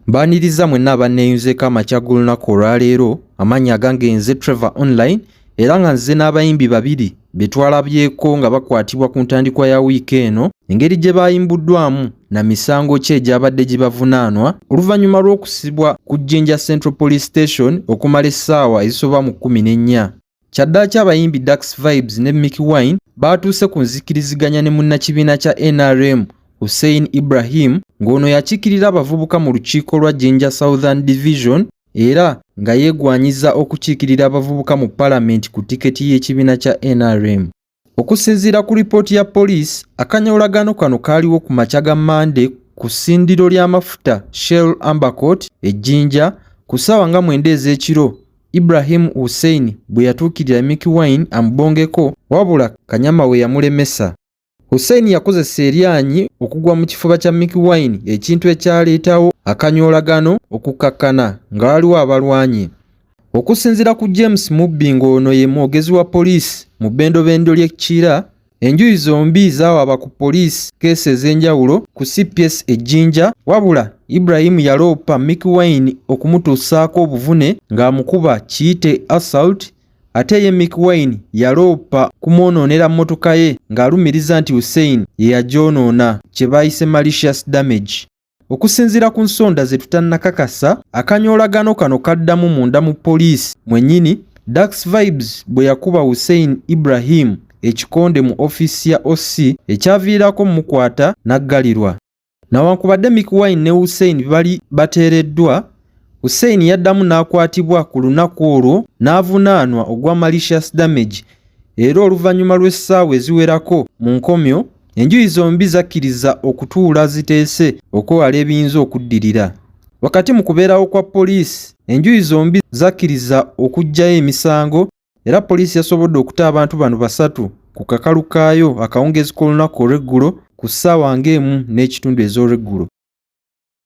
Mbaaniriza mwenna abanneeyunzeeko amakya g'olunaku olwaleero. Amannya agange nze Trevor Online era nga nzize n'abayimbi babiri be twalabyeko nga bakwatibwa ku ntandikwa ya wiiki eno, engeri gye baayimbuddwamu na misango ki egyabadde gibavunaanwa oluvannyuma lw'okusibwa ku Jinja Central Police Station okumala essaawa ezisoba mu 14. Kyaddaaki abayimbi Dax Vibes ne Mikie Wine baatuuse ku nzikiriziganya ne munnakibiina kya NRM Hussein Ibrahim ng'ono yakiikirira abavubuka mu lukiiko lwa Jinja Southern Division era nga yeegwanyiza okukiikirira abavubuka mu palamenti ku tiketi y'ekibiina kya NRM. Okusinziira ku lipooti ya poliisi, akanyoolagano kano kaaliwo ku makya ga Mmande ku ssindiro ly'amafuta Shell Ambercourt e Jinja ku ssaawa nga 9 ez'ekiro Ibrahim Hussein bwe yatuukirira Mikie Wine amubongeko wabula Kanyama we yamulemesa. Hussein yakozesa eryanyi okugwa mu kifuba kya Mikie Wine ekintu ekyaleetawo akanyoolagano okukkakkana nga waliwo abalwanye. Okusinziira ku James Mubbi ng'ono ye mwogezi wa poliisi mu bbendobendo ly'e Kira, enjuyi zombi zaawaaba ku poliisi keesi ez'enjawulo ku CPS e Jinja wabula Ibrahim yaloopa Mikie Wine okumutuusaako obuvune ng'amukuba kiyite assault ate ye Mikie Wine yaloopa kumwonoonera mmotoka ye ng'alumiriza nti Hussein ye yagyonoona kye baayise malicious damage. Okusinziira ku nsonda ze tutannakakasa, akanyoolagano kano kaddamu munda mu poliisi mwennyini Dax Vibes bwe yakuba Hussein Ibrahim ekikonde mu ofiisi ya OC ekyaviirako mukwata n'aggalirwa. Nawankubadde Mikie Wine ne Hussein bali bateereddwa, Hussein yaddamu n'akwatibwa ku lunaku olwo n'avunaanwa ogwa malicious damage era oluvannyuma lw'essaawa eziwerako mu nkomyo, enjuyi zombi zakkiriza okutuula ziteese okwewala ebiyinza okuddirira. Wakati mu kubeerawo kwa poliisi, enjuyi zombi zakkiriza okuggyayo emisango era poliisi yasobodde okuta abantu bano basatu ku kakalu kaayo akawungeezi k'olunaku olw'eggulo ku ssaawa ng'emu n'ekitundu ez'olweggulo.